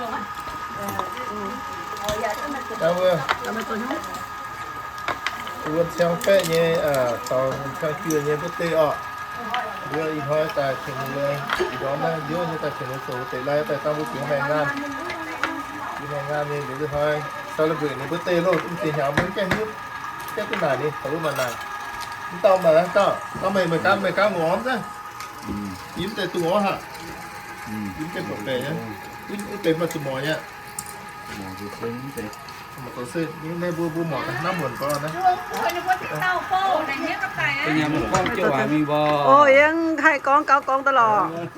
Mbuo, mbuo ciang baeqv nyei, taux ciang juoh nyei mbuo deix orqc. Mbuo ih hnoi daaih tengx ninh, ih ndorm naaiv nziouv nyei daaih tengx ninh zoux deix lai daaih dangh mbuo bieqc maengx ngaanh. Bieqc maengx ngaanh nyei liuz ih hnoi celebrate ninh mbuo deix loh, mv deix hnyangx mbuo mv gaengh hiuv. Gaengh duqv naaic ninh, taux wuov maaih naaic. Mv dauh maaih, dauh, dauh meih, meih gaanv, meih gaanv ngorc aqv. Yie mv deix dungh orv haic. Yie mv deix ba'baeqc nyei. Mv deix maaih zuqc morc nyei. Mv deix, mv deix. Mbuo, mbuo morc naaiv mbuonx gorngv naaiv. O, yie haih gorngv gauh gorngv daaih lorqc.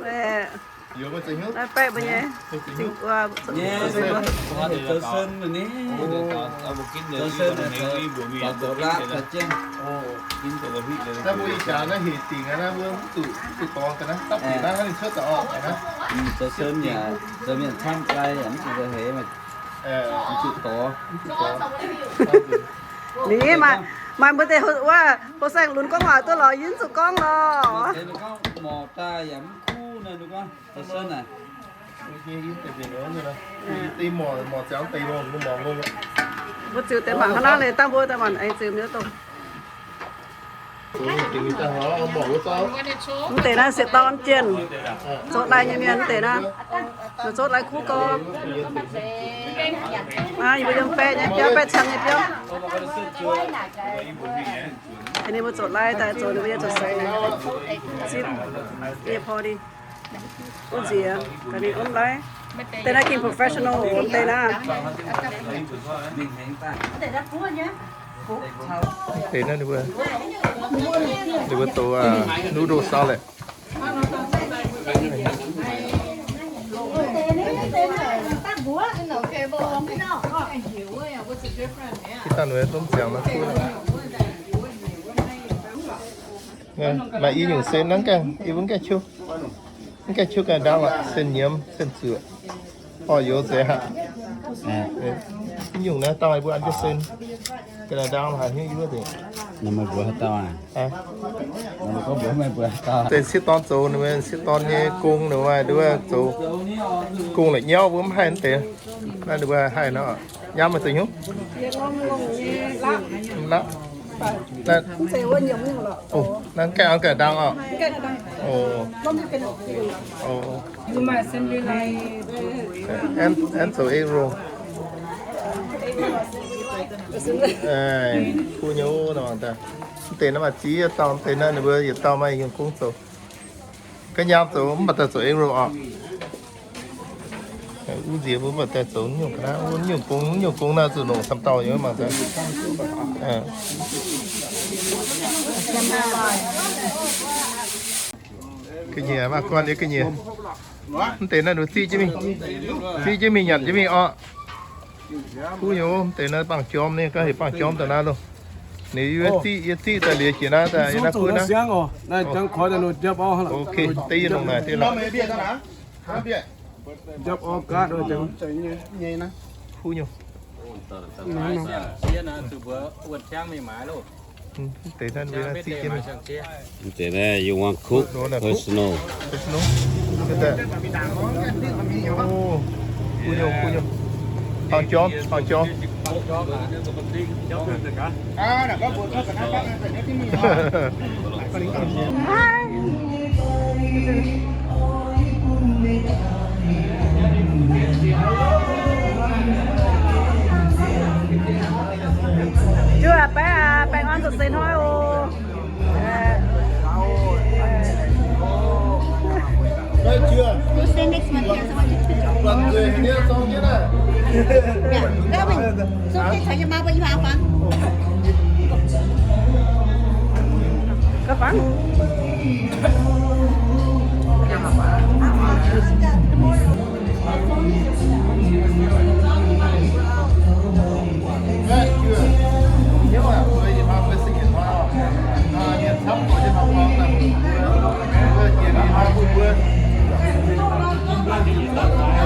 Naaiv baeqv mbuo nyei. Zoux sun naaic, zoux, zoux laqv zoux jienv. Naaiv mbuo ih jaax naaiv hec dingc aqv, naaiv mbuo mv zuqc, mv zuqc dorngx ga'naaiv, dapv dingc naaiv hnangv ninh cuotv daaih orqc ga'naaiv. Zoux sun yaac zoux mienh camv lai yaac mv zuqc zoux heix, mv zuqc dorngx. Ninh maaih, maaih mbuo deix wuov houh saeng lunx gorngv waac duqv lorz yie mv zuqc gorngv lorh. Mbuo ziux deix mangc hnangv naaiv leiz dangh mbuo daaih mangc aengx ziux mi'aqv dongh. Mv deix naaiv se dorn jienh, zoux lai nyei mienh mv deix naaiv. Zoux lai kuv gorx. Yie mbuo yiem baeqv nyei biauv, baeqv ciang nyei biauv. Ninh mbuo zoux lai daaih zoux ninh mbuo nyei zoux seix. Zipv nyei party. Ov nziex, ga'naaiv ov lai. Deix naaiv gengh professional deix naaiv. Deix naaiv ninh mbuo, ninh mbuo zoux noodle salad. Ih dangh ninh mbuo domh ziangx nor. Maaih i nyungc sen naaiv gaengh, yie mbuo mv gaengh qiuv, mv gaengh qiuv ga'naaiv ndaauv aqv, sen nyiemz, sen zuoqc. Orv youz zeiz haic. Mv nyungc naaiv dauh mbuo an jienv sen ga'naaiv ndaauv haic hnyouv yie wuov nzengc. Meih mbuox haaix dauh aac? Meih gorngv mbuox meih mbuox haaix dauh? Deix sieqv dorn zoux, ninh mbuo sieqv dorn nyei gong ninh mbuo nduov zoux gong la'nyauv mbuo mv haih naaiv deix. Naaiv ninh mbuo haih nor, nyaam meih zoux hnyouv. Mv laqv. Naaiv gaengh, gaengh ndaang oc. Aengx zoux egg roll. Kuv nyei ov, mv deix naaiv maaih ziex dauh, mv deix naaiv ninh mbuo yietc dauh maaih yiem gong zoux. Ga'nyaam zoux mv baac daaih zoux egg roll oc. Wuov nziex mbuo mv baac daaih zoux nyungc ga'naaiv, wuov nyungc gong, nyungc gong naaiv zuqc longc camv dauh nyei mangc daaih. Ga'nyiec maah, guanh nyei ga'nyiec. Mv deix naaiv nduov ziqv jienv mingh, ziqv jienv mingh nyanc jienv mingh orqc. Kuv nyei ov, mv deix naaiv baamh jorm nyei, ga'heuc baamh jorm daaih naaiv loh. Ninh yie ziqv, yie ziqv daaih liuz jiex naaiv daaih yie naaiv kuv naaiv. Ok, deix yie longc naaic deix lorqc. Kuv nyei. Mv deix naaiv, you want cook personal? Personal. Kuv nyei, kuv nyei. Baamh jorm, baamh jorm. Juov aac, baengh aac, baengh orn zuqc seix hnoi oc.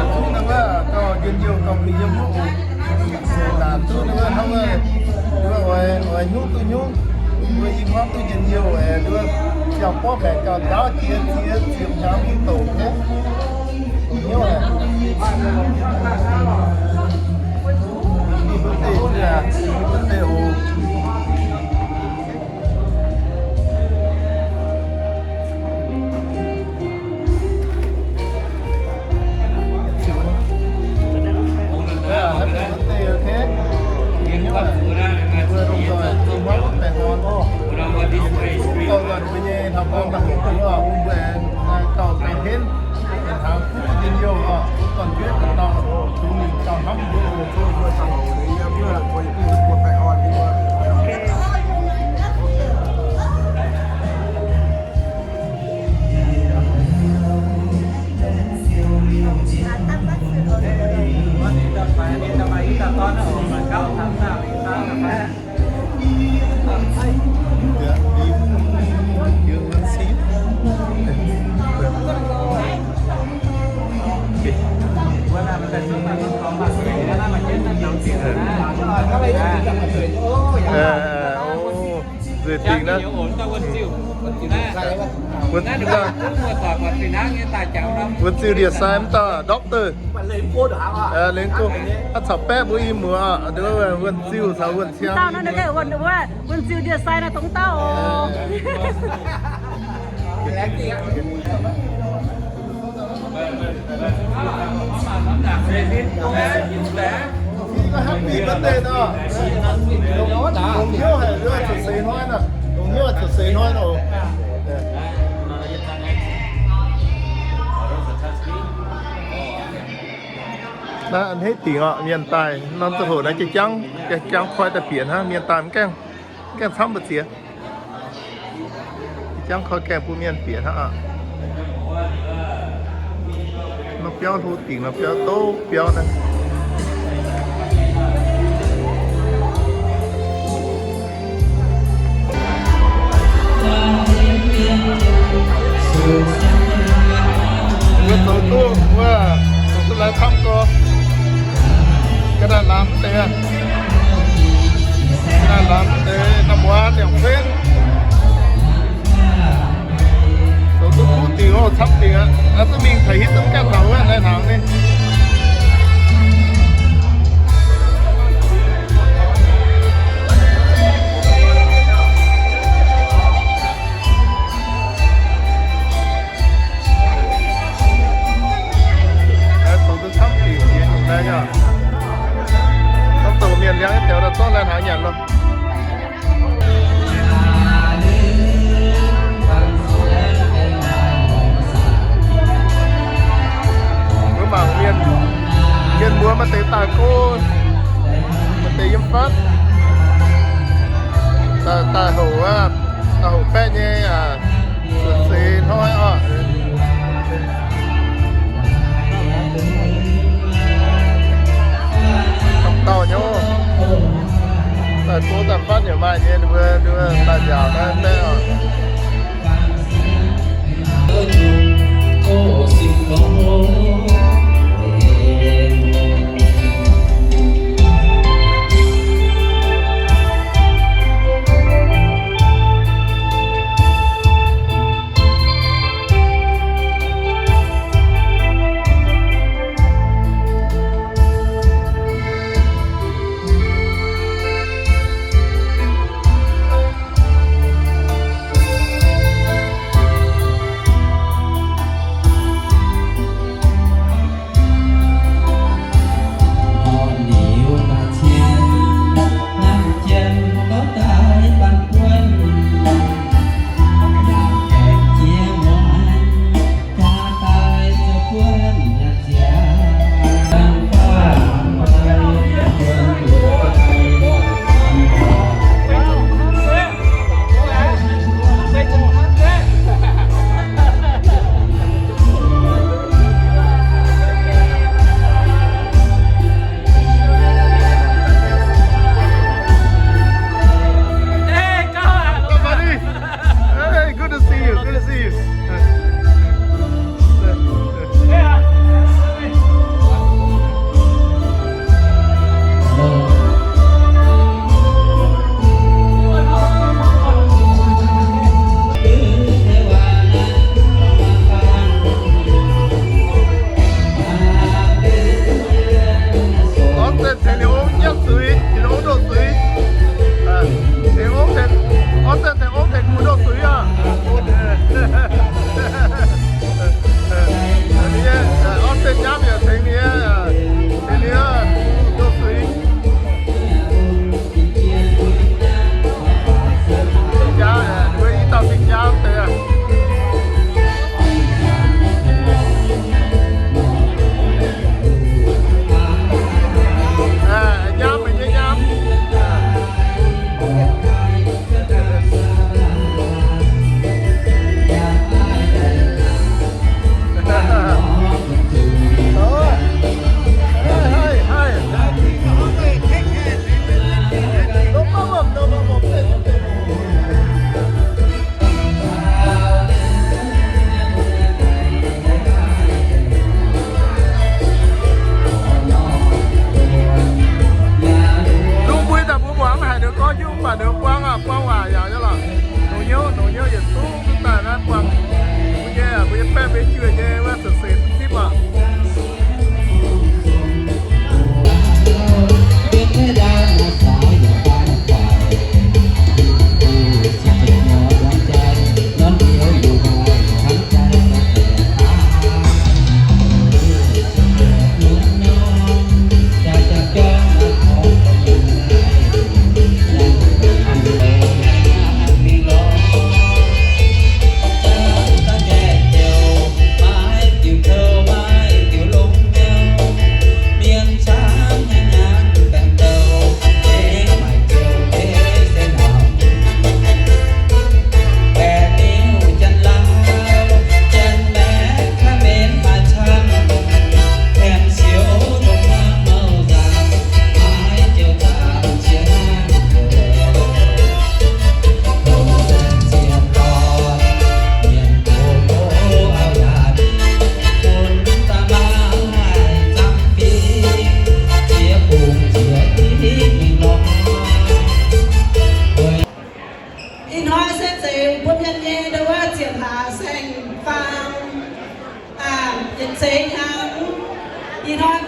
Duqv naaiv wuov gauh kuh yiem hnyouv oc. Laangc duqv naaiv wuov hnangv wuov, oix, oix hnyouv duqv hnyouv, mbuo i hmuangv duqv njien-youh, wuov, ziangh borqv maengc gauh ndaauv jiex, jiex ziepc hnyangx mingh douc hnyouv haic. Nzueic dingc naaiv. Wuonh ziuh ndie-sai mv dauh doctor. Lengh go, aav caux baeqv mbuo i muoz aqv, wuonh ziuh caux wuonh ciang. Wuonh ziuh ndie-sai naaiv dongh dauh oc. Happy birthday nor. Longc hnyouv haic, zuqc seix hnoi nor. Longc hnyouv zuqc seix hnoi nor. Naaiv a'hneiv dingc oc, mienh daaih norm ziangh hoc naaiv jangv, jangv koi daaih bieqc hnangv, mienh daaih mv gaengh, mv gaengh camv mbu'ziex. Jangv koi gaengh bun mienh bieqc hnangv aqv. Nor biauv hlo dingc, nor biauv douv biauv naaiv. Mbuo zoux duqv, mbuo zoux duqv laai camv gorx. Ga'naaiv laamz mv deix, ga'naaiv laamz mv deix, naaiv muoz ziangh fenv. Zoux duqv kuv dingc oc, camv dingc aqv. Naaiv duqv mingh taux hitv duqv gaengh taux wuov lai hnaangx ni. Naaiv zoux duqv camv dingc jiex nyungc naaiv nyei. Mv dongh mienh liangv yietc deix daaih zorqv lai hnaangx nyanc loh. Mbuo mangc mienh, mienh mbuo maaih deix daaih go, maaih deix yiem fatv, daaih, daaih houc, daaih houc baeqv nyei, zuotc seix hnoi oc. Camv dauh nyei, daaih go daaih fatv yaac maaih nyei, ninh mbuo, ninh mbuo daaih nziaauc naaiv baeqv oc.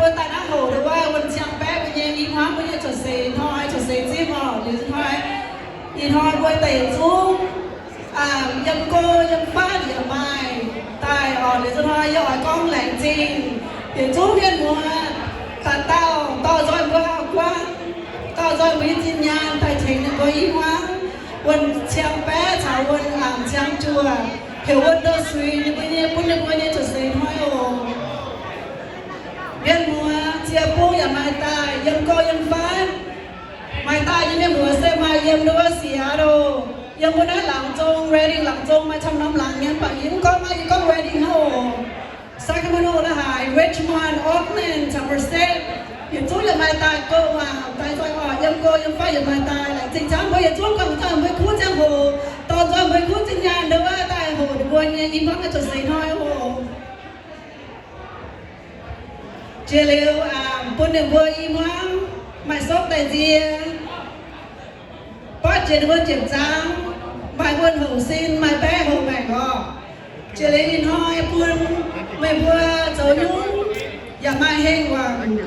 Mbuo daaih naaiv hoc ndongc wuov wuonh ciang baeqv mbuo nyei i hmuangv mbuo nyei cuotv seix hnoi, cuotv seix zipv oc. Liuz hnoi, ih hnoi mbuo deix zungv yiem go yiem fatv yaac maaih daaih oc. Liuz hnoi yie oix gorngv laengz zingh yietc zungv mienh muoz, dauh dauh dorh nzoih mbuo auv-guaav, dorh nzoih mbuo nyei zinh nyaanh daaih tengx ninh mbuo i hmuangv wuonh ciang baeqv caux wuonh ciang juoc, heuc wuonh ndo suix ninh mbuo nyei, bun ninh mbuo nyei cuotv seix hnoi oc. Mienh muoz, ziex bung yaac maaih daaih, yiem go yiem fatv. Maaih daaih nyei mienh muoz se maaih yiem nduov Seattle, yiem mbuo naaiv laangz zong, Redding laangz zong, maaih camv norm laangz nyei, mv baac yie mv gorngv, yie gorngv Redding hnangv oc. Sacramento la'haaix, Richmond, Oakland, Somerset, yietc zungv yaac maaih daaih go waac daaih nzoih oc. Yiem go yiem fatv yaac maaih daaih. Laengz zingh camv mbuo yietc zungv guangc nzoih mbuo kuv ziangh hoc, dorh nzoih mbuo kuv zinh nyaanh nduov daaih hoc ninh mbuo nyei i hmuangv cuotv seix hnoi oc. Jiex liuz bun ninh mbuo i hmuangv maaih sopv daaih nzie, baav jiex ninh mbuo jiepc nzangv, maaih wuonh houc sin, maaih baeqv houc maengc oc. Jiex liuz ih hnoi bun meih mbuo zoux nyungc yaac maaih heng wangc,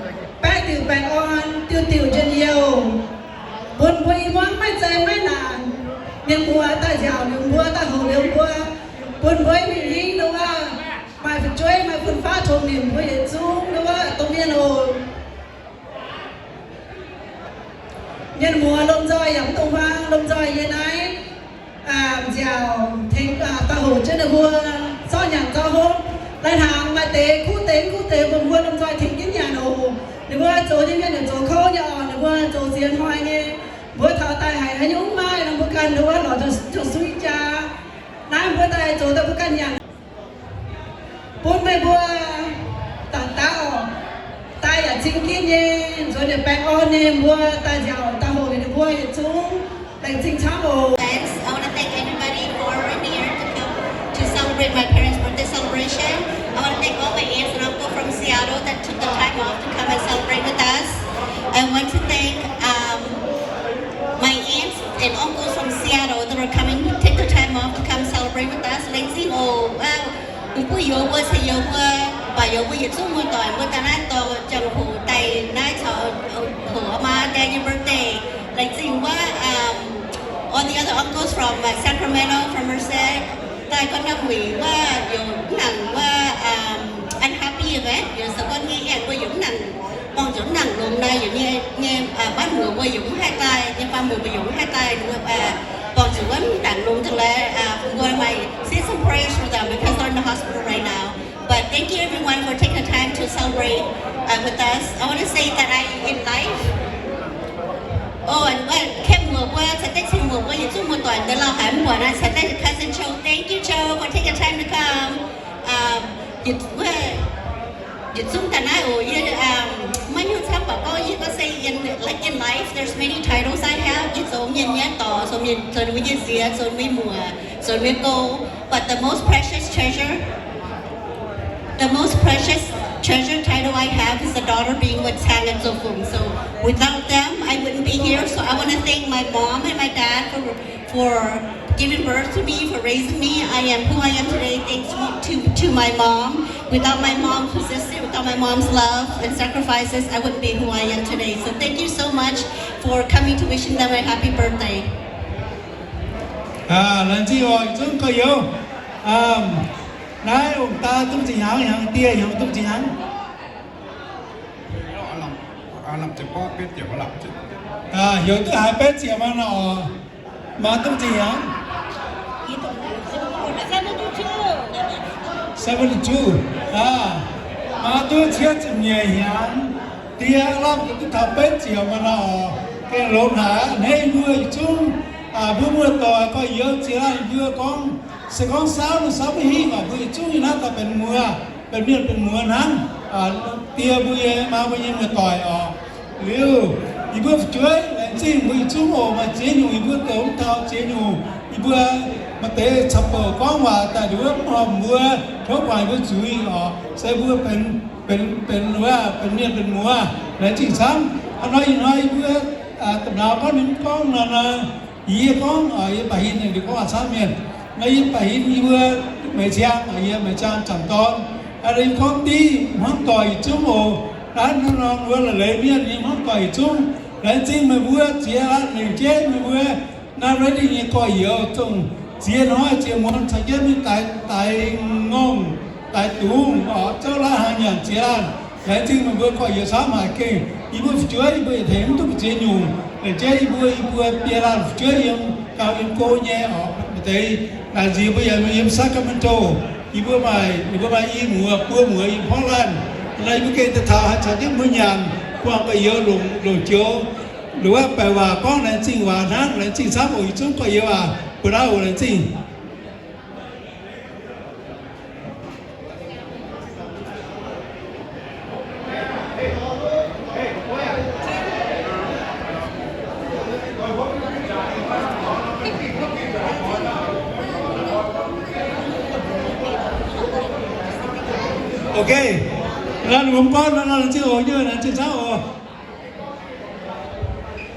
baeqv diuc baengh orn, diuc diuc njien-youh, bun mbuo i hmuangv maiv zei maiv naanc. Mienh muoz daaih nziaauc liuz mbuo, daaih hoc liuz mbuo, bun mbuo mingh hingv nduov maaih fu'jueiv maaih fun-faqv tongx nimc mbuo yietc zungv nduov domh mienh oc. Mienh muoz, lomh nzoih yaac mv dungx huaang, lomh nzoih yie naaiv nziaauc tengx daaih hoc jienv ninh mbuo zorqv nyanc zorqv hopv. Lai-hnaangx maaih deix kuv deix mv kuv deix, mbuo mbuo lomh nzoih tengx jienv nyanc oc. Ninh mbuo zoux nyei mienh yaac zoux kouv nyei oc, ninh mbuo zoux ziex hnoi nyei. Mbuo taux daaih haiz haaix nyungc mv maaih nor, mbuo ganh nduov lorz jienv suiv jaa. Naaiv mbuo daaih zoux daaih mbuo ganh nyanc. Bun meih mbuo dauh dauh daaih yaac cing ginv nyei, nzuonx yaac baengh orn nyei, mbuo daaih nziaauc daaih hoc ninh mbuo yietc zungv laengz zingh camv oc. Thanks. I want to thank everybody for being here to come to celebrate my parents' birthday celebration. I want to thank all my aunts and uncle from Seattle that took the time off to come and celebrate with us. I want to thank, um, my aunts and uncles from Seattle that are coming, take the time off to come celebrate with us. Laengz zingh oc. Mbuo youz mbuo se youz mbuo, mv baac youz mbuo yietc zungv muoz-doic mbuo daaih naaiv dorh ziangh hoc daaih naaiv caux hoc maa daaih nyei birthday. Laengz zingh wuov, all the other uncles from Sacramento, from Merced, daaih gorngv naaiv wuic wuov, yaac mv nangc wuov, unhappy event, yaac se gorngv nyei aengx mbuo yaac mv nangc, buangh zuqc mv nangc longx naaiv, yaac nyei, nyei, buatc muoc mbuo yaac mv haih daaih, nyei faam muoc mbuo yaac mv haih daaih, buangh zuqc wuov mv nangc longx daaih laaix, mbuo might say some prayers for them because they're in the hospital right now. But thank you everyone for taking the time to celebrate with us. I want to say that I, in life, oh, and แคม muoc mbuo, caux deix cing muoc mbuo yietc zungv muoz-doic deix lauh haic mv buatc naaiv, caux deix cousin Cho. Thank you, Cho, for taking time to come. Yietc zungv daaih naaiv oc, yie maiv hiuv camv, mv baac gorngv yie gorngv se, like, in life there's many titles I have. Yie zoux mienh nyei dorc, zoux mienh, zoux ninh mbuo nyei nziex, zoux ninh mbuo muoc, zoux ninh mbuo gouv. But the most precious treasure, the most precious treasure title I have is a daughter being with Cang and Zoufeng. So without them, I wouldn't be here. So I want to thank my mom and my dad for for giving birth to me, for raising me. I am who I am today thanks to, to my mom. Without my mom's persistence, without my mom's love and sacrifices, I wouldn't be who I am today. So thank you so much for coming to wishing them a happy birthday. Laengz zingh oc, zungv gorx-youz. Naaiv ong-daa duqv zinh hnyangx, hnyangx die hnyangx duqv zinh hnyangx? Heuc duqv haiz betv ziepc ma nor oc. Maa duqv zinh hnyangx? Seventy-two. Maa duqv cietv ziepc nyeic hnyangx. Die lamh duqv taux betv ziepc ma nor oc. Gengh longx haic aqv. Hneiv mbuo yietc zungv, mbuo muoz-doic gorx-youz ziex laanh mbuo gorngv, se gorngv saauv nor saauv maiv hingh oc. Mbuo yietc zungv yiem naaiv daaih benx muoz, benx mienh benx muoz hnangv. Die mbuo nyei, maa mbuo nyei muoz-doic oc. Liuz, yie mbuo fu'jueiv laengz zingh mbuo yietc zungv oc. Maaih ziex nyungc yie mbuo goux mv taux ziex nyungc. Yie mbuo maaih deix caux bouc gorngv waac daaih nduov mv horpc mbuo, tov guangc yie mbuo zuiz oc. Se mbuo benx, benx, benx wuov, benx mienh benx muoz. Laengz zingh camv. Hnoi ih hnoi yie mbuo, domh nauz gorngv ninh mv gorngv nor, yie gorngv, yie baac hin ninh gorngv waac camv mienh. Nor yie baac hin yie mbuo meix ziangh, yie meix ziangh zaangc dorn. Yie gorngv div hmuangv doic yietc zungv oc. Naaiv norm-norm wuov la'leiz mienh nyei hmuangv doic yietc zungv, laengz zingh meih mbuo ziex laanh lengc jeiv meih mbuo naaiv ready nyei gorx-youz, zungv ziex hnoi ziex muonz caux jienv mingh daix, daix ngongh, daix dungz, oc, zouv laanh haaix nyanc ziex laanh. Laengz zingh meih mbuo gorx-youz camv haic gengh. Yie mbuo fu'jueiv yie mbuo yietc tengx mv duqv mbu'ziex nyungc. Laengz jeiv yie mbuo, yie mbuo biei laanh fu'jueiv yiem gauh yiem go nyei oc. Maaih deix naaic nziex mbuo yaac yiem Sacramento. Yie mbuo maaih, ninh mbuo maaih i muoz buo muoz yiem Portland. Naaiv yie mbuo gengh daaih taux haaix caux jienv mbuo nyanc, buangh gorx-youz longc, longc joux, longc wuov baeqc waac gorngv laengz zingh waac hnangv. Laengz zingh camv oc, yietc zungv gorx-youz aac, bun auv oc, laengz zingh. Ok, lomh gorn nor, laengz zingh oc, nyei laengz zingh camv oc.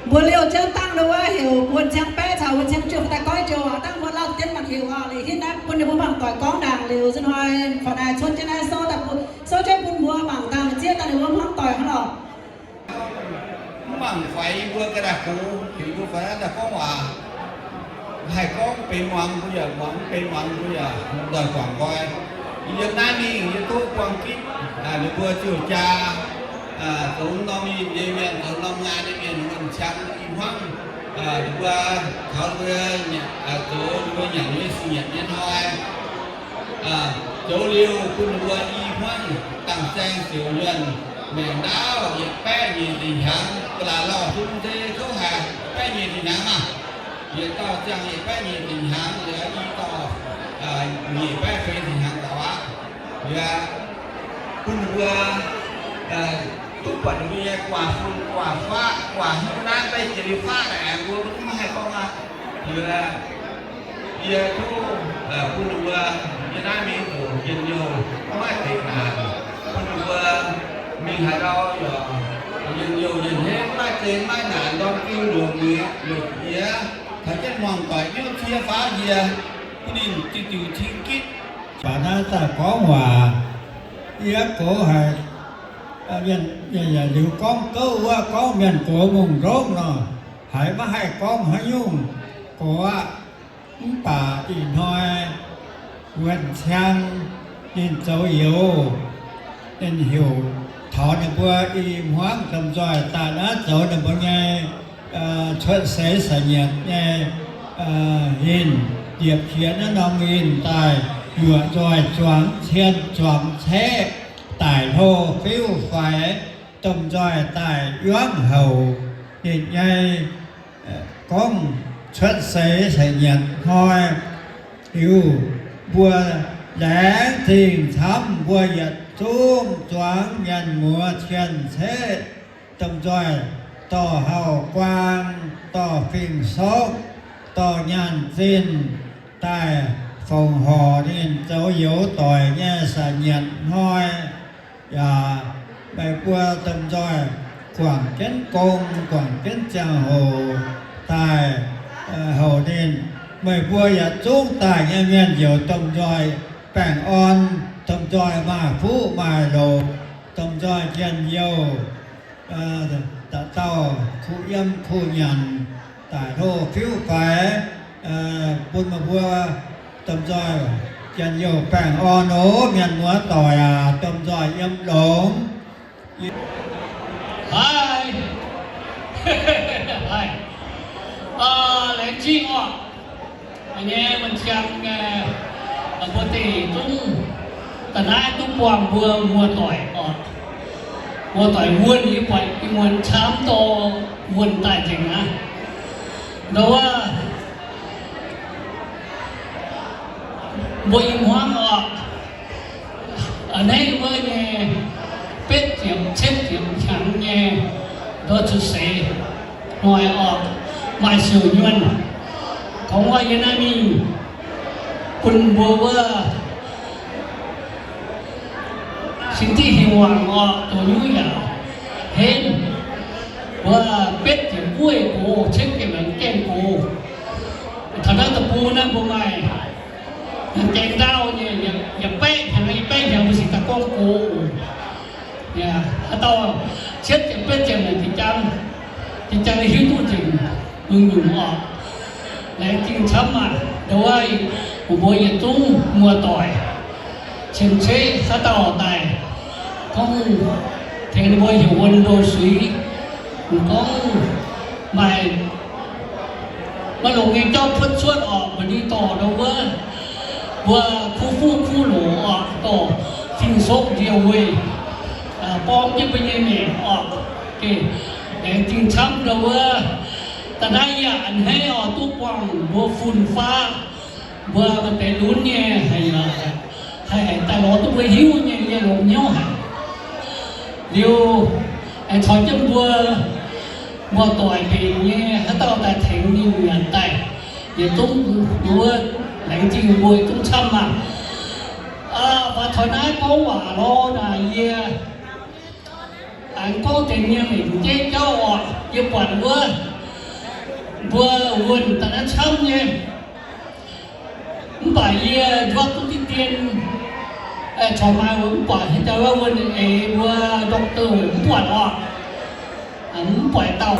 Mbuo liouh jienv dangh wuov heuc Wuonh Ciang Baeqv caux Wuonh Ciang Juoqv daaih goiv joux aac, dangh mbuo lauh jienv mangc heuc oc. Liuz hitv naaiv bun ninh mbuo mangc doic gorngv ndaangc liuz, ih hnoi faaux daaih cuotv jienv naaiv souv daaih bun, souv jienv bun mbuo mangc dangh zieqv daaih ninh mbuo hmuangv doic hnangv oc. Mv mangc faix yie mbuo ga'naaiv gox, heuc yie mbuo faix daaih gorngv waac. Haih gorngv benx muangx mbuo yaac muangx, mv benx muangx mbuo yaac ndoih guangc nqoi. Yiem naaiv mingh yie tov buang gitv ninh mbuo ziouc jaa, zoux norm yinh nyei mienh, zoux norm nqaai nyei mienh, wuonh ciang i hmuangv ninh mbuo, taux ninh mbuo zoux ninh mbuo nyanc nyei sin nyanc nyei hnoi, zoux liouh bun ninh mbuo i hmuangv dangh saeng siouc yuonh maengc ndaauv yietc baeqv nyic ziepc hnyangx, ba'laqc lauh zungv se kouv haic, baeqv nyic ziepc hnyangx maah. Yietc dauh ziangh yietc baeqv nyic ziepc hnyangx, liuz i dauh nyic baeqv feix ziepc hnyangx daux aqv. Liuz bun ninh mbuo duqv buatc ninh mbuo nyei guaax fun guaax faqv, guaax hnyouv naaiv deix jiex liuz faqv daaih aengx mbuo mv haih gorngv aqv. Liuz yie tov bun ninh mbuo yiem naaiv mingh oc, njien-youh maiv zeiz naanc. Bun ninh mbuo mingh haaix ndau yaac njien-youh njien-henv, maiv zeiz maiv naanc, ndorm diuh luoqc mueiz luoqc jiex, taux jienv muangx doic hnyouv cie faaux njiec, bun ninh diuh diuh cing gitv. Baac naaiv daaih gorngv waac, yie gox haic, mienh yaac liuz gorngv gouv wuov, gorngv mienh gox mungh ndoqv nor, haiz maiv haih gorngv haaix nyungc gox aqv. Mv baac ih hnoi Wuonh Ciang ninh zoux youz, ninh heuc taux ninh mbuo i hmuangv domh nzoih daaih naaiv zoux ninh mbuo nyei cuotv seix saic nyienc nyei hinh, liepc jiex naaiv norm hinh daaih, yuoqc nzoih zuangx cien zuangx ceqv daic hlo fiuv faix, domh nzoih daaih yuangv houc ninh nyei gorngv cuotv seix saic nyienc hnoi. Liuz mbuo laengz zingh camv, mbuo yietc zungv zuangx mienh muoz cien ceqv domh nzoih dorh hauv-guaang, dorh fing-sokv, dorh nyaanh zinh daaih fongc horc ninh zoux youz doic nyei saic nyienc hnoi. Yaac meih mbuo domh nzoih guangc jienv gong, guangc jienv ziangh hoc daaih houc ninh. Meih mbuo yietc zungv daaih nyei mienh youz domh nzoih baengh orn, domh nzoih maaih fuqv maaih loc, domh nzoih njien-youh, dauh dauh kuh yiem kuh nyanc, daic hlo fiuv faix, bun meih mbuo domh nzoih njien-youh baengh orn oc. Mienh muoz doic aac, domh nzoih yiem longx. Haiz, haiz, laengz zingh oc. Nyei mienh ziangh nyei, mbuo deix zungv da'naaiv duqv buangh mbuo muoz-doic oc. Muoz-doic wuonh yie buatc ih muonz camv dorh wuonh daaih nzengc aqv. Ndau wuov mbuo i hmuangv oc, a'hneiv wuov nyei betv ziepc cietv ziepc hnyangx nyei ndortv cuotv seix hnoi oc, maaih siouc nyuonh. Kungx oix yie naaiv mingh bun mbuo wuov cing diqv hingh wangc oc, doqc nyuv yaac henv. Wuov betv ziepc wuov gox, cietv ziepc hnyangx gaengh gox. Taux naaiv deic-bung naaiv mbuo maaih gaengh ndaauv nyei, yietc baeqv hnyangx, yietc baeqv hnyangx mbuo cingx daaih gorngv gox oc. Haaix Dauh cietv ziepc betv ziepc nyeic jiex jang, jiex jang hiuv duqv nzengc nyungc-nyungc oc. Laengz zingh camv maah! Ndau wuov mbuo yietc zungv muoz-doic cien-ceqv haaix dauh daaih gorngv tengx ninh mbuo heuc wuonh ndo suiv, gorngv maaih maiv longx nyei jauv cuotv cuotv oc. Mbuo ninh dorh ndau wuov, mbuo kuv fuqv kuv loc oc, dorh fin-sokv ndie-weih borng jienv mbuo nyei maengc oc. Laengz zingh camv ndau wuov. Da'naaiv yie a'hneiv oix duqv buangh mbuo fun-faqv, mbuo maaih deix lunx nyei haic, haih daaih lorz duqv mbuo hiuv nyei, yie longx hnyouv haic. Liuz, aengx caux jienv mbuo muoz-doic mbenc nyei haaix dauh daaih tengx ninh nyanc daaih, yietc zungv wuov, laengz zingh mbuo yietc zungv camv maah! Mv baac taux naaiv gorngv waac lorz naaic yie aengx gorngv deix nyei mengc jeiv jauv oc. Yie buatc wuov mbuo wuonh da'naaiv camv nyei, mv baac yie nduov duqv diqv dien, caux maaih mv buatc haaix dauh wuov wuonh eix mbuo doctor mv buatc oc. Mv buatc dauh.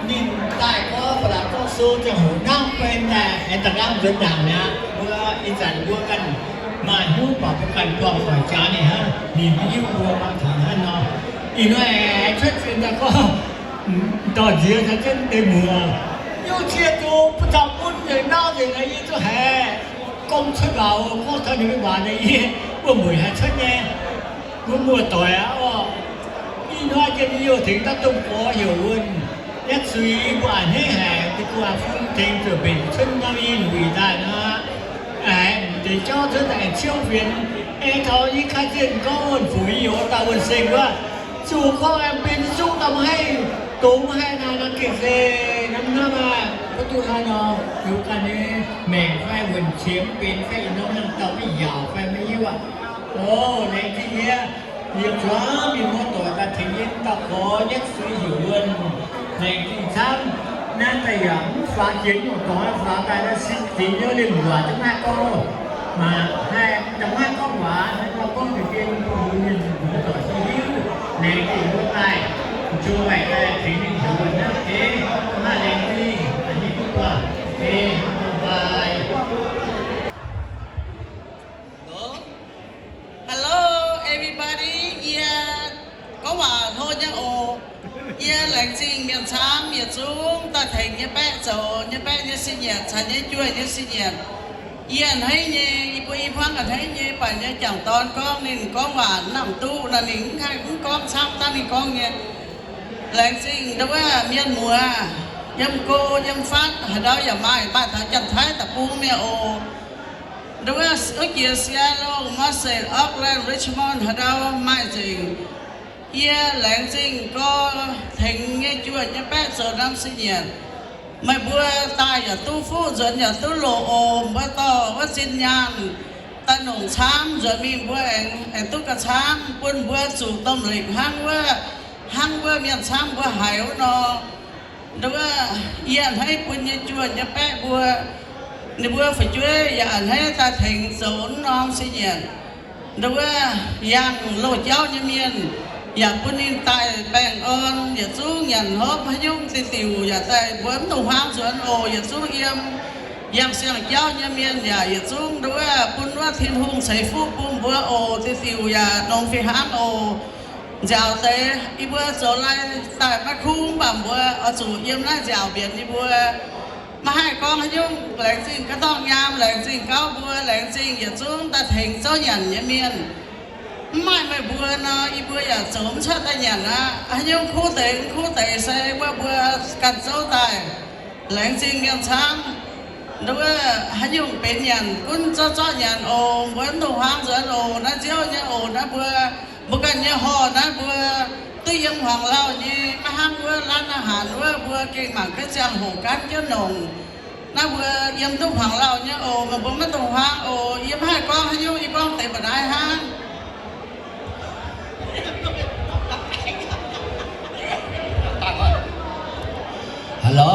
Ninh daaih gorngv ba'laqc gorngv sou ziangh hoc nangv benx daaih, aengx da'nqaang nzuonx ndaangc mi'aqv. Mbuo ih zanc mbuo ganh maaih hnyouv baac mbuo ganh buangh doic jaax ninh hnangv, ninh maiv hiuv mbuo mangc taux hnangv nor. Ih hnoi aengx cuotv zinh daaih gorngv dorh nziex caux jienv deix muoz, yie cie zuqc butv taux bun nzengc nau nzengc naaiv yie zuqc haiz gomv cuotv waac, gorngv taux ninh mbuo waac naaiv yie wuov mueic haih cuotv nyei. Mbuo muoz-doic aqv oc. Ih hnoi jiex yie youh tengx dauh domh gorx heuc wuonh Nyav Zuiz, mbuo a'hneiv haic, deix gu'nguaaz fun tengx zuoqc mbenc cuotv norm i wuic daaih nor, aengx m'deix jauv cuotv daaih aengx ciouv fienx. Aengx taux yie kaav zienh gorngv wuonh fuc yie youz dauh wuonh seng wuov, zuqc gorngv aengx benx zungv dauh maiv haih dongz maiv haih naaic nor gengh se hnamv hnamv aqv. Mv duqv hnangv nor, liuz ganh nyei maengc fai wuonh qiex mv benx fai ih norm naamh dauh maiv yaauc fai maiv hiuv aqv. O, laengz zingh yie, yie zuangx mienh muoz-doic daaih tengx yie dauh gorx Nyav Zuiz heuc wuonh. Laengz zingh camv. Naaiv daaih yaac mv faaux jiex nyungc dorngx, faaux daaih naaiv sin zingx nyei liemh waac zungv maiv haih gorngv. Maaih haih daaih maiv haih gorngv waac, naaiv gorngv deix gen bun mbuo mienh muoz-doic hiuv. Laengz zingh mbuo daaih, mbuo maiv daaih tengx ninh heuc wuonh hnangv. Maaih laengz zingh, ninh mbuo, bye. Hello, everybody. Yie gorngv waac hlo nyei oc. Yie laengz zingh mienh camv yietc zungv daaih tengx nyei baeqv zoux nyei baeqv nyei sin nyanc caux nyei juoh nyei sin nyanc. Yie a'hneiv nyei, yie mbuo i hmuangv a'hneiv nyei, mv baac nyei jangc dorn gorngv ninh gorngv waac mv nangc duqv nor, ninh mv haih mv gorngv camv dangh ninh gorngv nyei. Laengz zingh ndau wuov mienh muoz, yiem go yiem fatv haaix ndau yaac maaih, maaih taux Janx-Taiv deic-bung mi'aqv oc. Ndau wuov wuov jiex Seattle, Marseille, Oakland, Richmond haaix ndau maaih nzengc. Yie laengz zingh gorx tengx nyei juoh nyei baeqv zoux norm sin nyanc. Meih mbuo daaih yaac duqv fuqv, nzuonx yaac duqv loc oc. Mbuo dorh wuov zinh nyaanh daaih nongc camv, nzuonx mingh mbuo aengx, aengx duqv gauh camv, bun mbuo zuqc domh leiz hnangv wuov, hnangv wuov mienh camv mbuo haiz wuov nor. Ndau wuov, yie a'hneiv bun nyei juoh nyei baeqv mbuo, ninh mbuo fu'jueiv yaac a'hneiv daaih tengx zoux wuov norm sin nyanc. Ndau wuov, yangh loz-jauv nyei mienh yaac bun ninh daaih baengh orn, yietc zungv nyanc hopv haaix nyungc diuh diuc yaac daaih mbuo mv dungx huaang nzuonx oc. Yietc zungv yiem yangh siang-jauv nyei mienh yaac yietc zungv ndau wuov bun wuov Tin-Hungh ceix fuqv bun mbuo oc. Diuh diuc yaac nongx fih hnangv oc. Nziaauc deix yie mbuo zoux lai daaih maiv kungx, mv baac mbuo oix zuqc yiem naaiv nziaauc mbienx yie mbuo. Maiv haih gorngv haaix nyungc. Laengz zingh gaax dorngh nyaam, laengz zingh gauv mbuo, laengz zingh yietc zungv daaih tengx zouv nyanc nyei mienh. Mv maaih meih mbuo nor, yie mbuo yaac zoux mv cuotv daaih nyanc aqv. Haaix nyungc kuv deix mv kuv deix se wuov mbuo ganh zouv daaih. Laengz zingh mienh camv. Ndau wuov haaix nyungc benx nyanc gunv zorqv zorqv nyanc oc. Mbuo mv dungx huaang nzuonx oc. Naaiv nziouv nyei oc. Naaiv mbuo, mbuo ganh nyei horh naaiv mbuo Duqv yiem hmuangx lauh nyei, maiv hnangv wuov ร้านอาหาร wuov, mbuo gengh mangc gaax ziangh hoc gaanv jienv nongc. Naaiv mbuo yiem duqv hmuangx lauh nyei oc, meih mbuo maiv dungx huaang oc. Yie maiv haih gorngv haaix nyungc, yie gorngv deix mba'naaiv hnangv. Hello.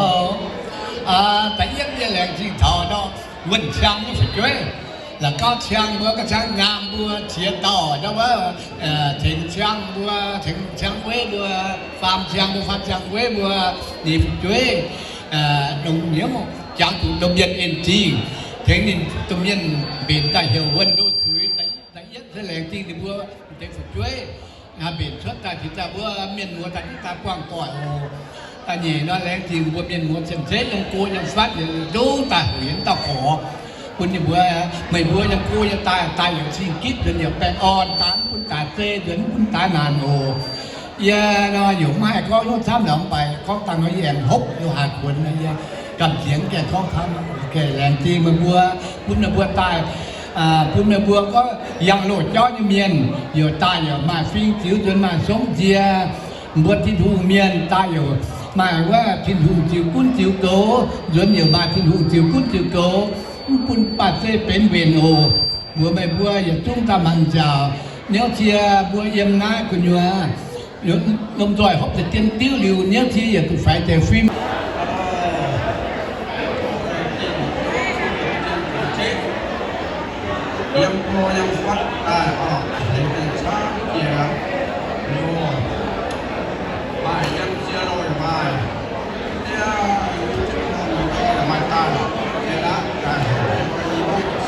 Da'yietv yie laengz zingh taux ndau wuonh ciang nyei fu'jueiv. La'gauv ciang mbuo gauh ciang nyaam mbuo ziex dauh ndau wuov, tengx ciang mbuo, tengx ciang weiv mbuo, faam ciang mbuo, faam ciang weiv mbuo, ninh fu'jueiv, dongh hnyouv jangx zuqc domh mienh en zingh, tengx ninh domh mienh mbenc daaih heuc wuonh ndo zuiz. Da'yietv se laengz zingh ninh mbuo deix fu'jueiv mbenc cuotv daaih, jiex daaih mbuo mienh muoz daaih, daaih buangh doic oc. Da'nyeic nor, laengz zingh mbuo mienh muoz cien-ceqv yiem go yiem fatv, yietc zungv daaih hoqc yiem dauh gorx bun ninh mbuo. Meih mbuo yiem go yiem daaih, daaih yaac cing-gitv nzuonx, yaac baengh orn, daaih mv bun daaih zei nzuonx, mv bun daaih naanc oc. Yie nor yaac mv haih gorngv hnyouv camv, lorz mv baac gorngv dangh nor yie aengx hopv, yie haiz kuonx, yie gamh nziex gaengh gorngv camv. Laengz zingh meih mbuo, bun meih mbuo daaih, bun meih mbuo gorngv yangh loz-jauv nyei mienh, yaac daaih yaac maaih fing ziux nzuonx, maaih songv nzie. Mbuo Tin-Hungh mienh daaih yaac maaih wuov Tin-Hungh ziux gunv ziux goux, nzuonx yaac maaih Tin-Hungh ziux gunv ziux goux, mv bun baac zeiv benx mbenc oc. Mbuox meih mbuo yietc zungv daaih mangc nziaauc. Niouv cie mbuo yiem naaiv gu'nyuoz lomh nzoih hopv deix dien diuv liuz, niouv cie yietc zuqc faix deix fim. Yiem go yiem fatv daaih oc, laengz zingh camv jiex. Maaih yiem cie loh yaac maaih, maaih daaih,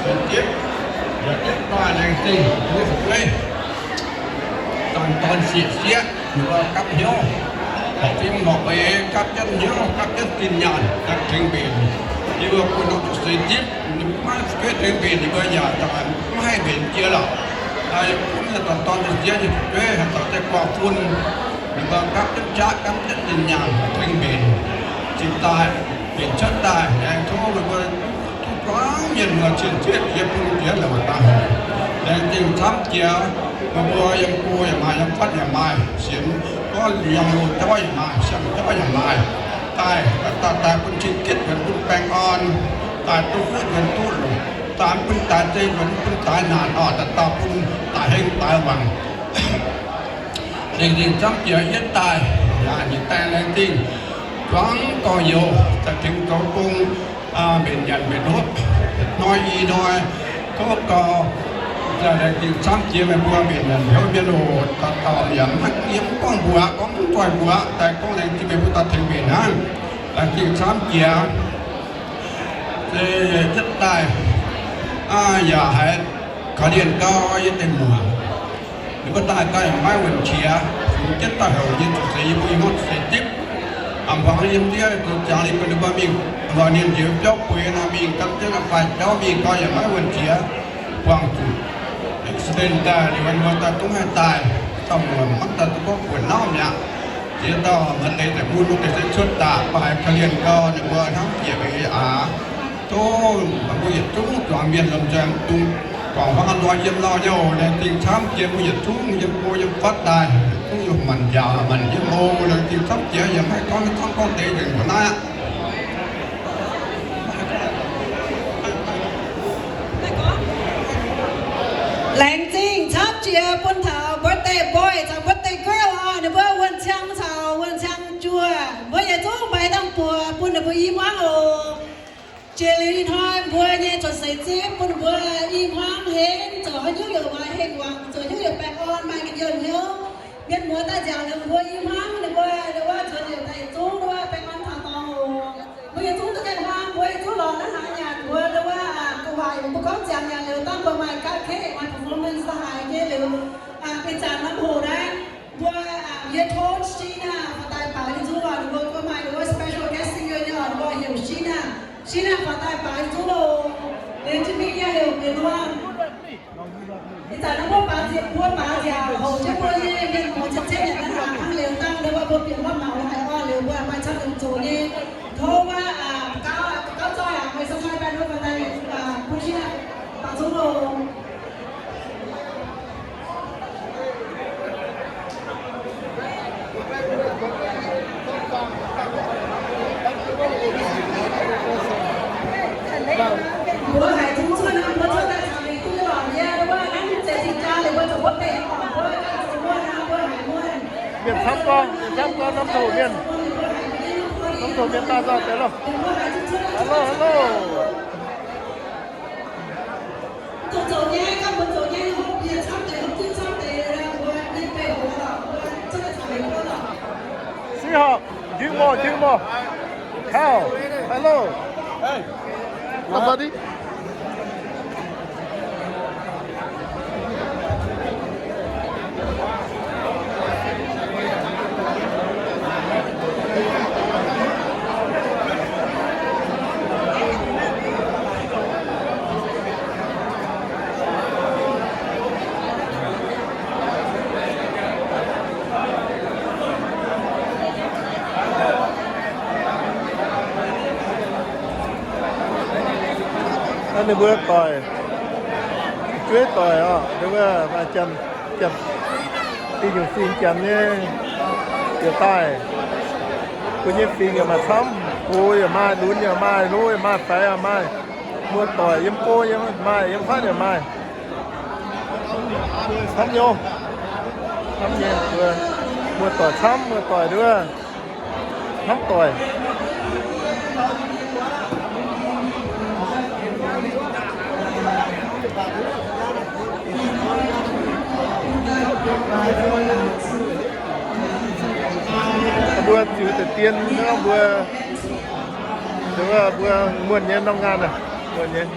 seix zipv, yaac zipv daaih laengz zingh nyei fu'jueiv. Zanc dorn sieqv sieqv, ninh mbuo gapv hnyouv, horpc fim horpc eix, gapv jienv hnyouv, gapv jienv zinh nyaanh, gapv tengx mbenc. Yie mbuo bun norm seix zipv, ninh mbuo maiv fu'jueiv tengx mbenc, ninh mbuo yaac maiv haih mbenc jiex lorqc. Yie bun zanc dorn sieqv sieqv nyei fu'jueiv haaix dauh daaih guangc fun, ninh mbuo gapv jienv qaqv, gapv jienv zinh nyaanh tengx mbenc. Cingx daaih mbenc cuotv daaih, aengx tov meih mbuo duqv buangv mienh muoz cien-ceqv yiem bung jiex longc daaih. Laengz zingh camv jiex. Meih mbuo yiem go yaac maaih, yiem fatv yaac maaih, sienx gorngv yangh loz-jauv yaac maaih, siang-jauv yaac maaih. Daaih, daaih, daaih bun cing-gitv nzuonx, bun baengh orn, daaih duqv fuqv nzuonx duqv longc, daaih mv bun daaih zeiv nzuonx, mv bun daaih naanc orqc, daaih dauh bun daaih heng daaih wangc. Laengz zingh camv jiex yietv daaih, yaac nyic daaih laengz zingh. Zuangx gorx-youz daaih tengx zoux gong, mbenc nyanc mbenc hopv, hnoi i hnoi, tov gau. Laengz zingh camv jiex meih mbuo mbenc nyanc hopv mienh oc. Dauh dauh yaac mv haih yiem gorngv mbuoqc, gorngv mv zoih mbuoqc, daaih gorngv laengz zingh meih mbuo daaih tengx mbenc hnangv. Laengz zingh camv jiex. Se yietv daaih yaac haiz korv-lienh gau yie deic-muoc. Ninh mbuo daaih gau yaac maiv wuonh qiex, fungx jienv daaih houc yie zuqc seix, yie mbuo yiem hopv seix zipv. A'hmuangx yiem ndiev zoux jangx liuz bun ninh mbuo mingh, lorz ninh njiec biauv bueix nor mingh gapv jienv fai jauv mingh gau yaac maiv wuonh qiex. Buangh zuqc accident daaih liuz, ninh mbuo daaih zungv haih daaih, dauh muonc mangc daaih duqv gorngv buonc nauv mi'aqv. Ziex dauh maaih deix daaih mun, maaih deix se cuotv daaih, mv baac haiz korv-lienh gau, ninh mbuo hnamv jiex eix aax. Tov mbuo yietc zungv zuangx mienh lomh nzoih mv dungx guangc hmuangv lorz yiem lauh nyei oc. Laengz zingh camv jiex mbuo yietc zungv yiem go yiem fatv daaih, zungv yiem maanc nziaauc maanc yiem oc. Laengz zingh camv jiex, yaac maiv haih gorngv, gorngv deix nzengc mbuo naaiv aqv. Laengz zingh camv jiex bun taux birthday boy caux birthday girl oc. Ninh mbuo wuonh ciang caux wuonh ciang juoh, mbuo yietc zungv mbaix dangh buoz bun ninh mbuo i hmuangv oc. Jiex liuz ih hnoi mbuo nyei cuotv seix zipv bun ninh mbuo i hmuangv henv, zoux haaix nyungc yaac maaih hengx wangc, zoux haaix nyungc yaac baengh orn, maaih ga'nyiec hnyouv. Mienh muoz daaih nziaauc liuz mbuo i hmuangv ninh mbuo, ninh mbuo cuotv liuz daaih yietc zungv ninh mbuo baengh orn taux dorngx oc. Mbuo yietc zungv duqv gaengh hmuangv, mbuo yietc zungv lorz naaiv hnangv nyanc, mbuo ndau wuov gu'nguaaic mbuo gorngv ziangx nyanc liuz dangh mbuo maaih ga'keiv, maaih performance daaih haic nyei liuz, ih zanc norm hoc naaiv mbuo yie tov Sheena faaux daaih baaux yietc zungv oc. Ninh mbuo gorngv maaih ninh mbuo special guest singer nyei oc, ninh mbuo heuc Sheena. Sheena faaux daaih baaux yietc zungv oc. Liuz jienv mingh yie heuc mienh wuov Ih zanc naaiv mbuo baaux nziaauc, mbuo baaux nziaauc hoc jienv mbuo nyei mienh muoz cien-ceqv nyanc naaiv hnangv liuz dangh, liuz wuov mbuo bieqc wuov maux haic orqc, liuz mbuo maaih camv longc zoux nyei. Tov wuov gauv, gauv zoih aqv, meih se zoih baengh wuov faaux daaih bun Sheena baaux zungv oc. Camv gorngv, camv gorngv norm tov mienh, norm tov mienh daaih nzoih deix loh. Hello, hello. Sihawk, Jingmo, Jingmo. How? Hello. Hey. Somebody. Ninh mbuo doic, jueiv doic oc, ninh mbuo maaih janx, janx, fingx nyungc fingx janx nyei yaac daaih. Mbuo nyei fingx yaac maaih camv, gox yaac maaih, lunx yaac maaih, lov yaac maaih, faix yaac maaih. Muoz-doic yiem go yaac maaih, yiem fatv yaac maaih. Camv nyei, camv nyei, mbuo muoz-doic camv, muoz-doic nduov. Hnamv doic. Mbuo ziux deix dien mbuo, mbuo muonh nyei norm ngaanh aac, muonh nyei.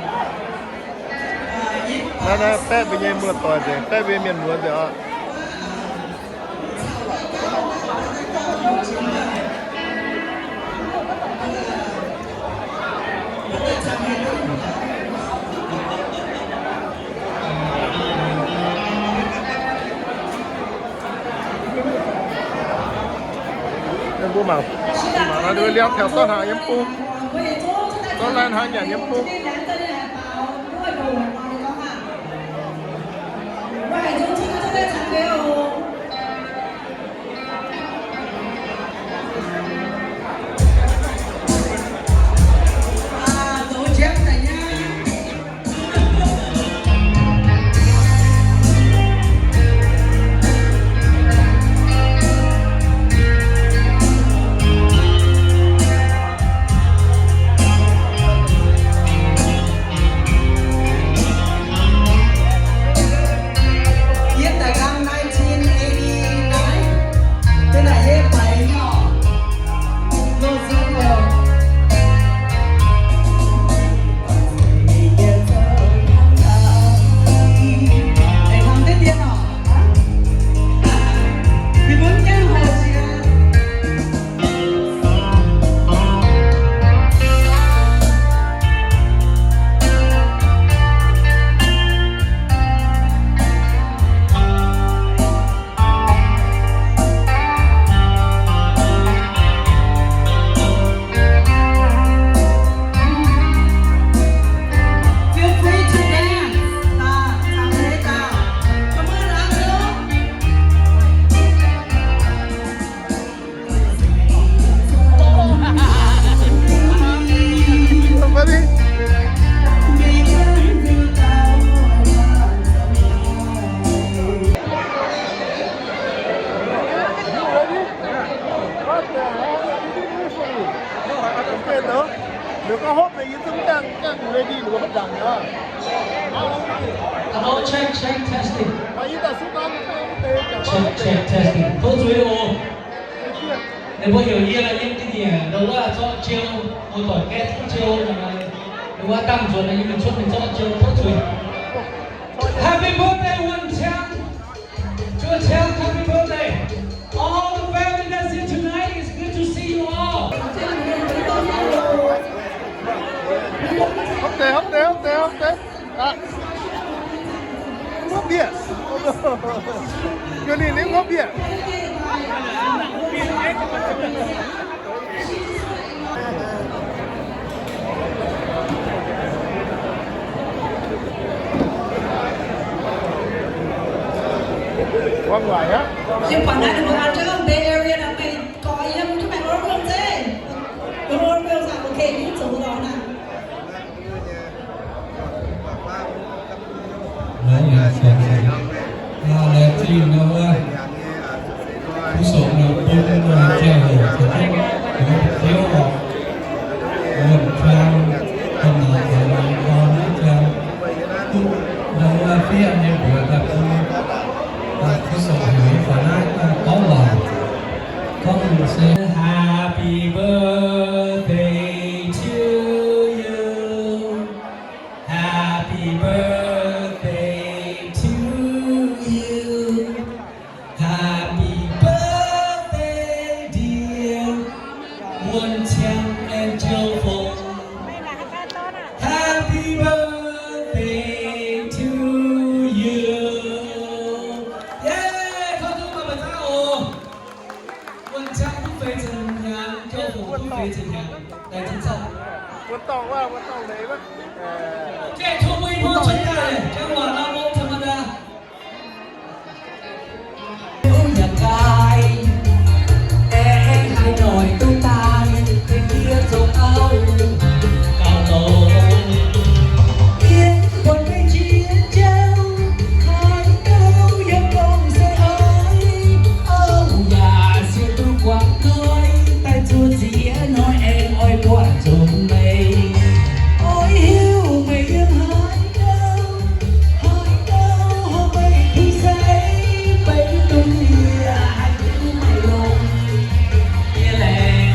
Naaiv, naaiv baeqv mbuo nyei muoz-doic nzengc, baeqv mbuo nyei mienh muoz nzengc oc. Mbuo mangc, mangc liuz taux zorqv hnaangx yiem bung, zorqv laanh hnaangx nyanc yiem bung. Yiem daaih nqaang nineteen eighty-nine, da'naaiv yie baix nyei oc. Loz-Zung oc. Aengx hnamv deix dien oc. Yie mbuo mv gaengh hoqc jiex. Feel free to dance. Aa, taux deix daaih. Come on, Andrew. Ready? You ready? What the hell? You didn't listen. Okay, no? Liuz gorngv hopv mingh yie zungv dangh, dangh ready liuz hopv ndaangc aqv. Hello, check, check, testing. Check, check, testing. Tov zuiz oc. Ninh mbuo heuc yie yiem diuh nyanc ndau wuov zorqv jiou, muoz-doic gaeqv zorqv jiou, ninh mbuo dangh nzuonx yie mingh cuotv mingh zorqv jiou, tov zuiz. Happy birthday, Wen Qiang. Wen Qiang, happy birthday. All the family that's here tonight, it's good to see you all. Hopv deix, hopv deix, hopv deix, hopv deix. Aqv. Ngopv bieqc. Yie ninh ngopv bieqc. Wang waaic aqv. Yie buatc naaiv ninh mbuo Bay Area naaic meih gorx yiem duqv Memorial Day. Memorial Day aqv, okay, yie zoux lorz naaic. Naaiv yaac sienx, laengz zingh wuov, kuv sou Mbuo dorngc wuov, mbuo dorngc leiz wuov. Jai tov mbuo ih hnoi cuotv daaih, jai waac nor mbuo taux mbuo daaih. Ov, yaac gaaih, aengx haaix noic duqv daaih, deix diev zoux auv gauh longx. Yie buatc meih jiex jauv, haaix dauh yaac gorngv se oix. Ov, yaac sienx duqv guangc nqoi, daaih zuov ziex hnoi aengx oix buatc nzunc meih. Oix hiuv meih yiem haaix dauh, haaix dauh meih bun se benx dongh yie haiz duqv meih longx. Yie laengz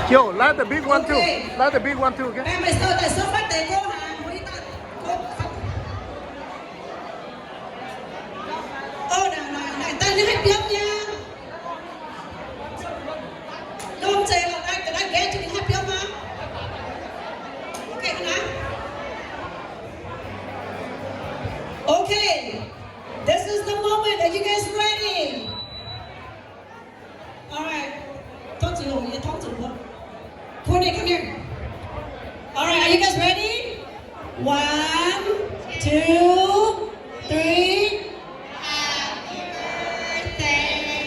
Yo, light the big one too. Okay. Light the big one too, okay? Baengh meih sou daaih sou fatv deix gouv haic, mbuo ih daaih gouv. Ov, naaic, naaic, naaic daaih ninh haih biomv nyei. Lomh nzoih lorqc, naaiv ga'naaiv nqaeqv jienv ninh haih biomv aqv. Okay, naaiv. Okay, this is the moment. Are you guys ready? All right. Tov zuqc longc yie, tov zuqc longc. Courtney, come here. All right, are you guys ready? One, two, three. Happy birthday to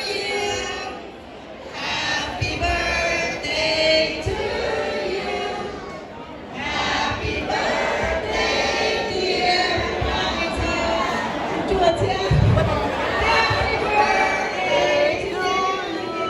you. Happy birthday to you. Happy birthday, dear Michael. Happy birthday to you.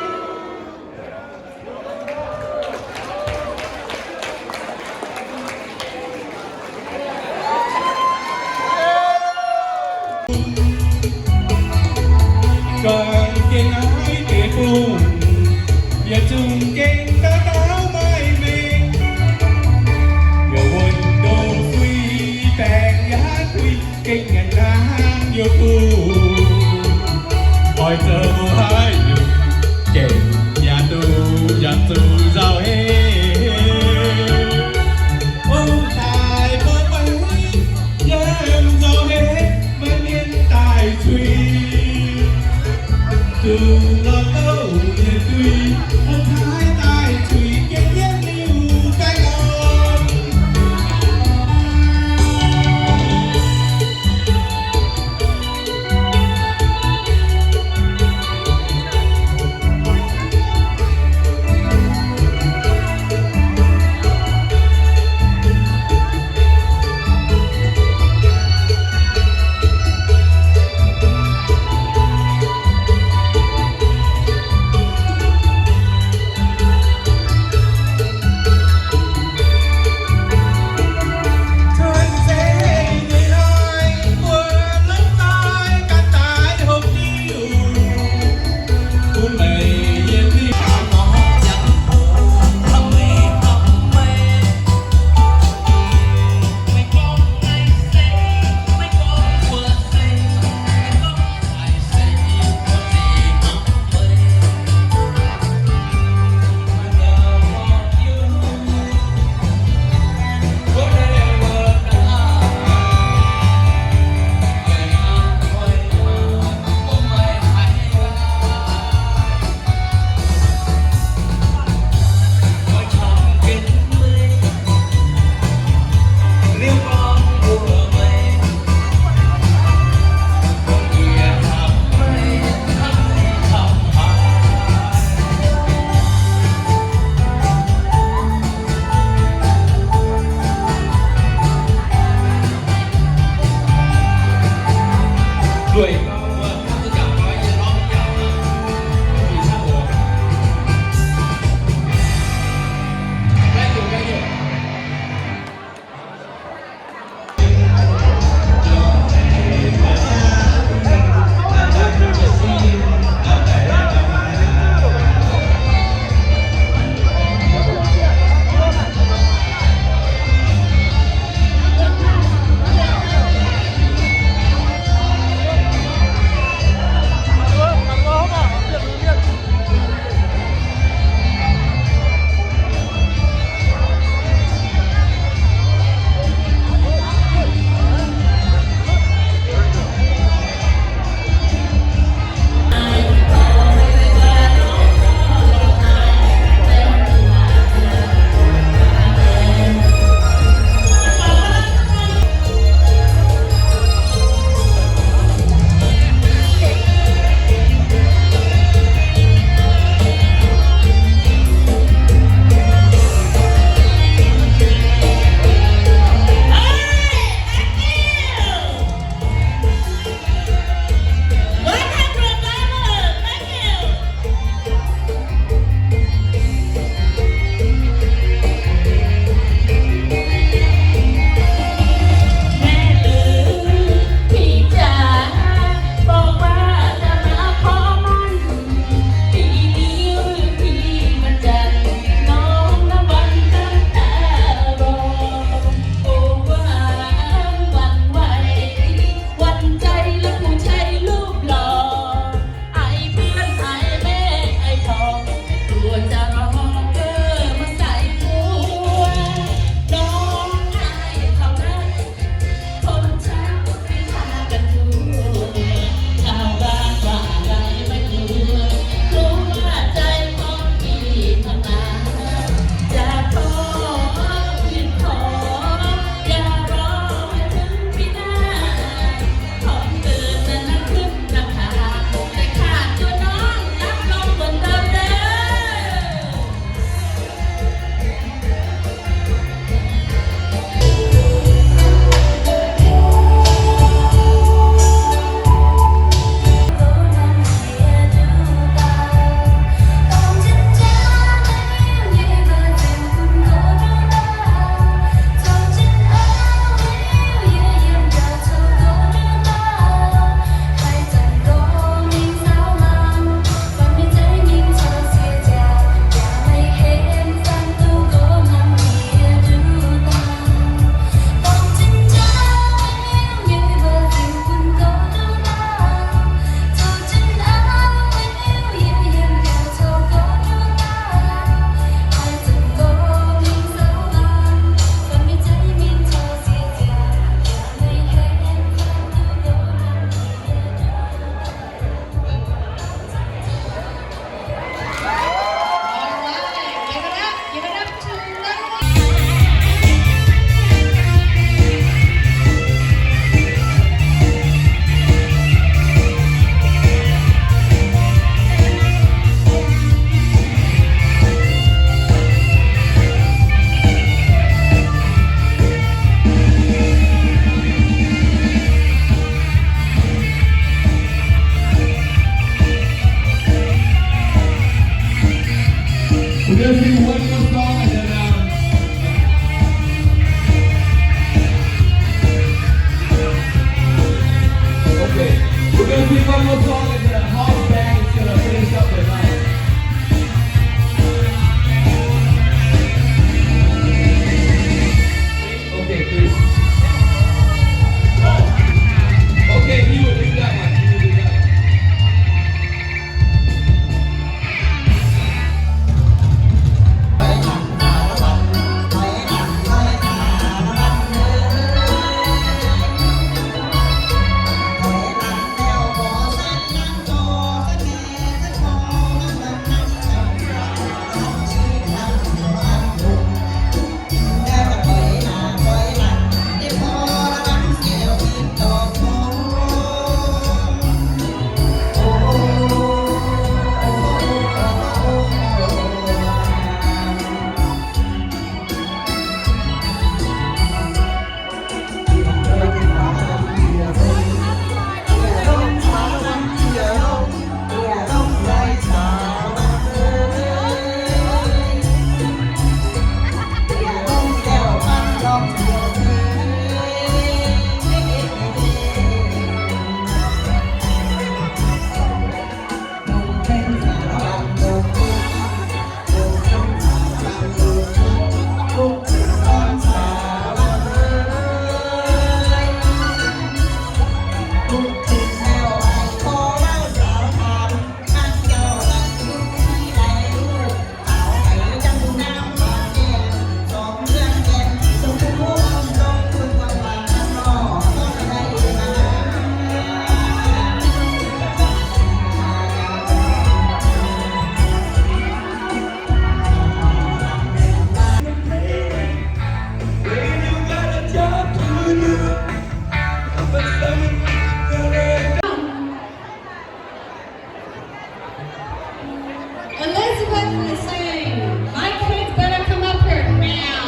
Elizabeth is saying, "My kids better come up here now."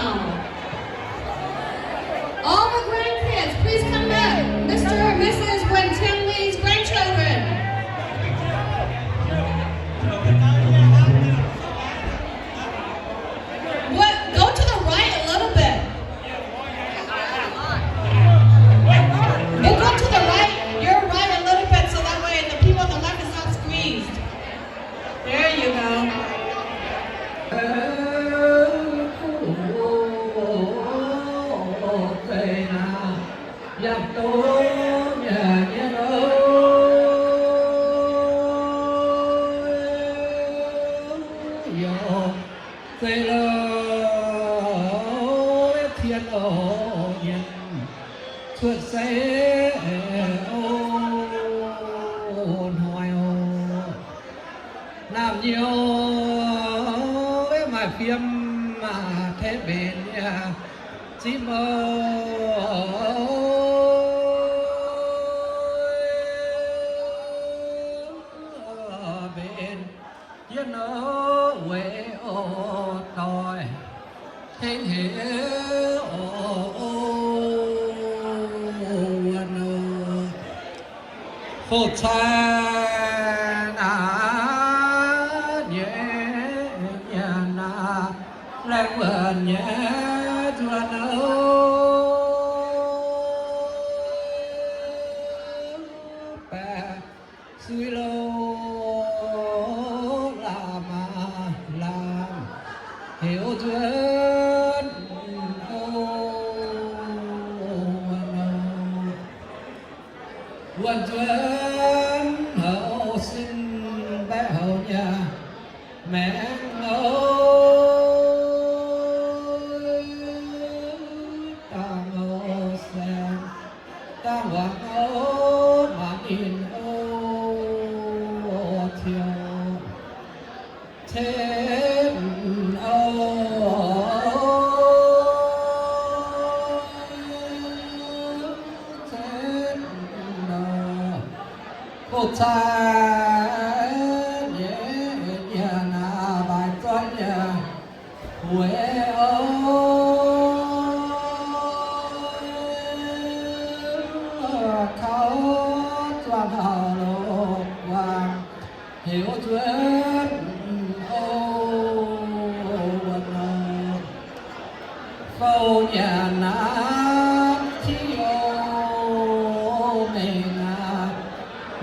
All the grandkids, please come back. Mister and Missus Nguyen Thien Le's grandchildren. What? Go to the right a little bit. We'll go to the right, your right a little bit, so that way the people on the left is not squeezed. There you go. Zeiz lo, tien o, nyienz cuotv seix o, hnoi o, naamh nyouz maaih fiem, tengx mbenc nyei zipv o, mbenc jienv o, weic o doic tengx heix o, wuonh o, foux cai naaiv nyei nyanc naaiv, laengz wuonh nyei nzuonx o, baeqc sui lo, la'maah laangz heuc nzuonx o, wuonh o, wuonh nzuonx o, sin mbaeqc houc nyei maengx o, dangh o, saeng dangh wangc o, maanc ninh o, ciouc cetv o, cetv o, foux cai nyei nyanc naaiv, mbaix zoih nyei weic o, kaux zuangx hauh loz-wangc heuc nzuonx o, wuonh o, foux nyanc naaiv tiuv o, mengh aqv,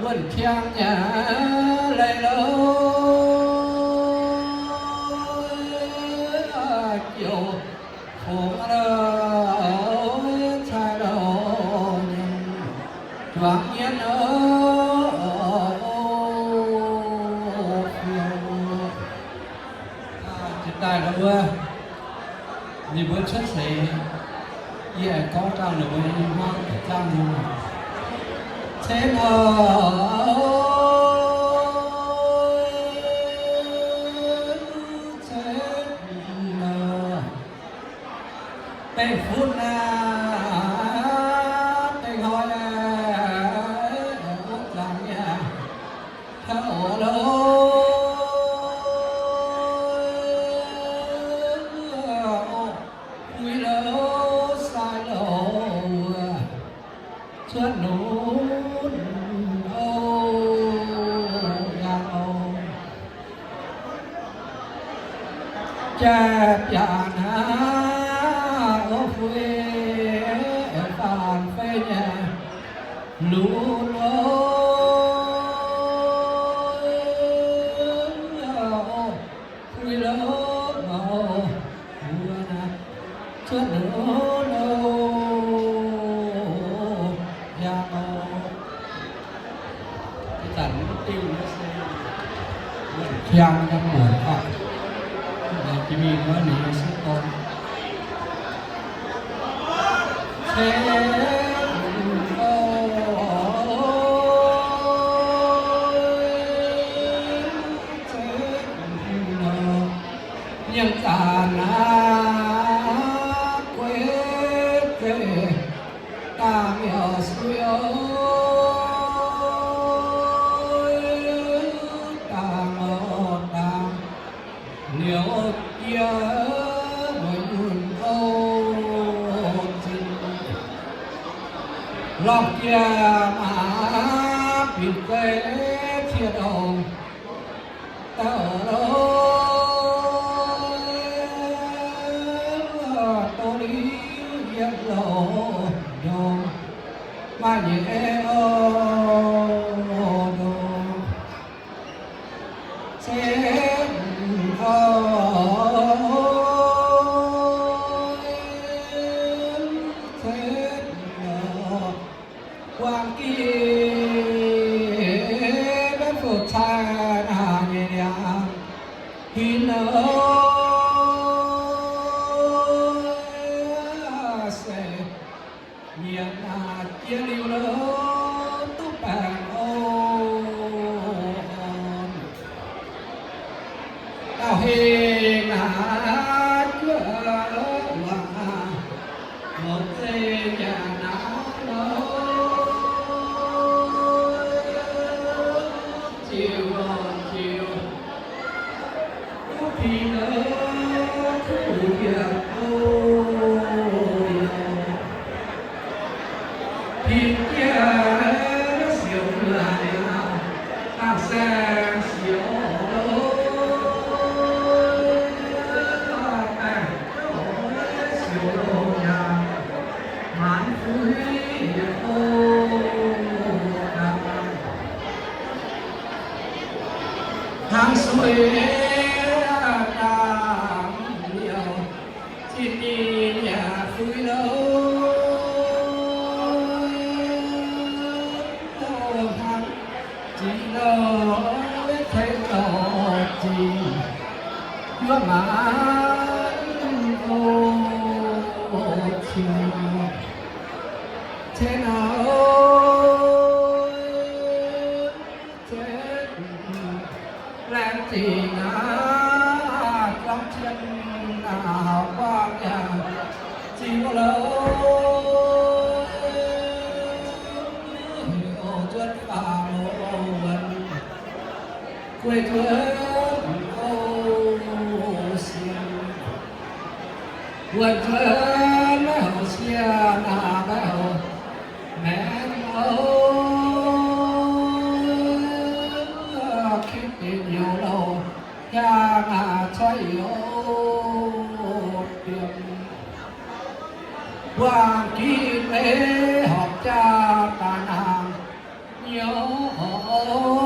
wuonh tiangx nyanc leiz lo, jouh fongx lo, cai lo, nyanc juangc nyienz o, fiou. Jiex daaih lo wuov, ninh mbuo cuotv seix, yie aengx gorngv dangh ninh mbuo nyei hmuangv daaih zaangv nyei. Cetv o, cetv o, dengh funv aqv, dengh hnoi aqv, o, zaangc mi'aqv. Taux lo, o, fuix lo, sai lo, cuotv nunv o, nyaanh o, jaa biaac hnangv o, fuix Lunx oc, fui louv maux, mbuo naaiv cuotv louv louv yaac oc. Ih zanc mv diuh naaiv se wuonh qang nyei buonc oc. Jiex mingh wuov ninh nyei sieqv dorn. Nyiemc zanc naaiv guei zeiv dangh yaac suiv oc, dangh oc dangh liuz jiex mueiz yunh oc zinh. Lorh jiex maac binc zeiv cie ndongh dauh lo, doz liuz yietc loz ndongh maaih nyei oc ndongh. Cetv oc, cetv oc, buangh giv maiv fuqv cai naaic nyei liangx hinc oc. Se nyiemc naaic jiex liuz lo duqv baengh oc. Dauh heh naaic juov lo, mouz zeiv yaac naaic lo, ziux ziux duqv pin lo, duqv yietc oc. Pin jiex siouc luoqc, dangh saeng siouc lo, baengh siouc lo yaac maanc fuix oc. Hnangv suiv dangh liouh, zinh ninh yaac fuix lo, hnangv zinh lo, ceix lo zinh, yuov maanc oc, ceix, ceix naaic oc. Laengz zingh aqv, zuangx cien naaic guangc yaac zingh lo, zuonx faaux lo wuonx guei zuonx oc sienx, wuonx zuonx maiv houc sienx naaic maiv houc maengx oc. Kitv deix nyouz louh hiaang naaic coiv youz diemx, buangh gitv meiv horpc jaa daaih nangh nyouz oc.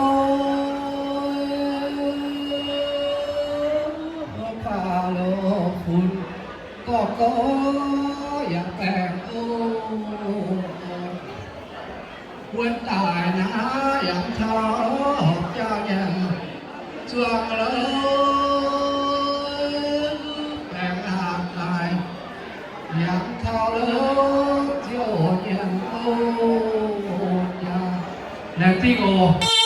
Mbuo kaav loz funx gorx gorx yaac baengh oc. Wuonx daic naaiv yaac taux horpc jaa nyanc zuangx lo, baengh aqc daic yaac taux lo, ziouc nyanc oc jaa. Laengz zingh oc.